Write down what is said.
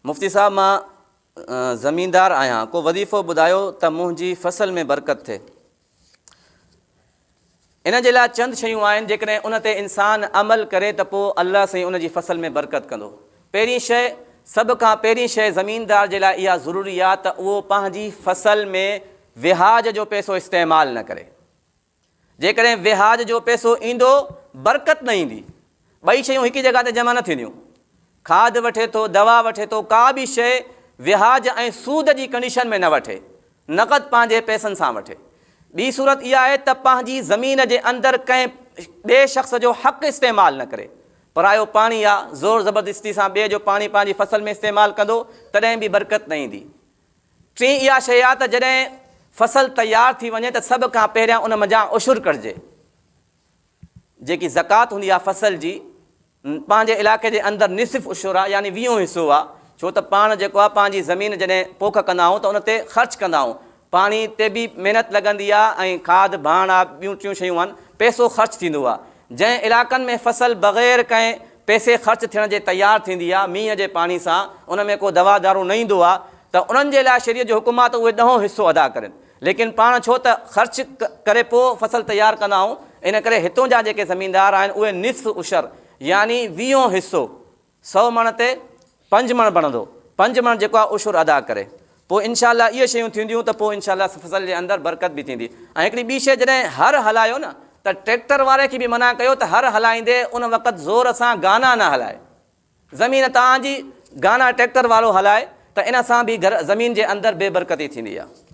مفتي صاحب مان زميندار آهيان ڪو وظيفو ٻڌايو ته منهنجي فصل ۾ برڪت ٿئي. ان جي لاء چند شيون آهن جيڪڏهن ان تي انسان عمل ڪري ته پوء الله سائين ان جي فصل ۾ برڪت ڪندو. پهرين شيء سڀ کان پهرين شيء زميندار جي لاء اها ضروري آهي ته اهو پنهنجي فصل ۾ وهاج جو پئسو استعمال نه ڪري. جيڪڏهن وهاج جو پئسو ايندو برڪت نه ايندي. ٻئي شيون هڪ ئي جڳهه تي جمع نه ٿينديون. کاڌ وٺي ٿو، دوا وٺي ٿو، ڪا به شيء وهاج ۽ سود جي ڪنڊيشن ۾ نه وٺي، نقد پنهنجي پئسن سان وٺي. ٻي صورت اها آهي ته پنهنجي زمين جي اندر ڪنهن ٻئي شخص جو حق استعمال نه ڪري. پرايو پاڻي آ، زور زبردستي سان ٻئي جو پاڻي پنهنجي فصل ۾ استعمال ڪندو تڏهن به برڪت نه ايندي. ٽين اها شيء آهي ته جڏهن فصل تيار ٿي وڃي ته سڀ کان پهريان ان منجهان عشر ڪڍجي. جيڪي زڪوات هوندي آهي فصل جي، پنهنجي علائقي جي اندر نصف عشر آهي يعني ويهون حصو آهي، ڇو ته پاڻ جيڪو آهي پنهنجي زمين جڏهن پوک ڪندا آهيون ته ان تي خرچ ڪندا آهيون، پاڻي تي به محنت لڳندي آهي ۽ کاڌ، ڀاڻ آهي، ٻيون ٽيون شيون آهن، پئسو خرچ ٿيندو آهي. جنهن علائقن ۾ فصل بغير ڪنهن پئسي خرچ ٿيڻ جي تيار ٿيندي آهي، مينهن جي پاڻي سان، ان ۾ ڪو دوا دارو نه ايندو آهي ته انهن جي لاء شريعت جو حڪم آهي ته اهي ڏهون حصو ادا ڪرين. ليڪن پاڻ ڇو ته خرچ ڪري پوء فصل تيار ڪندا آهيون، ان ڪري هتون جا جيڪي زميندار آهن اهي نصف عشر يعني ويهون حصو، سئو مڻ تي پنج مڻ بڻندو، پنج مڻ جيڪو آهي عشر ادا ڪري. پوء انشاء الله اهي شيون ٿينديون ته پوء انشاء الله فصل جي اندر برڪت به ٿيندي. ۽ هڪڙي ٻي شيء جڏهن هر هلايو نه ته ٽريڪٽر واري کي به منع ڪيو ته هر هلائيندي ان وقت زور سان گانا نه هلائي. زمين توهان جي گانا ٽريڪٽر وارو هلائي ته ان سان به گهر زمين جي اندر بي برڪتي ٿيندي آهي.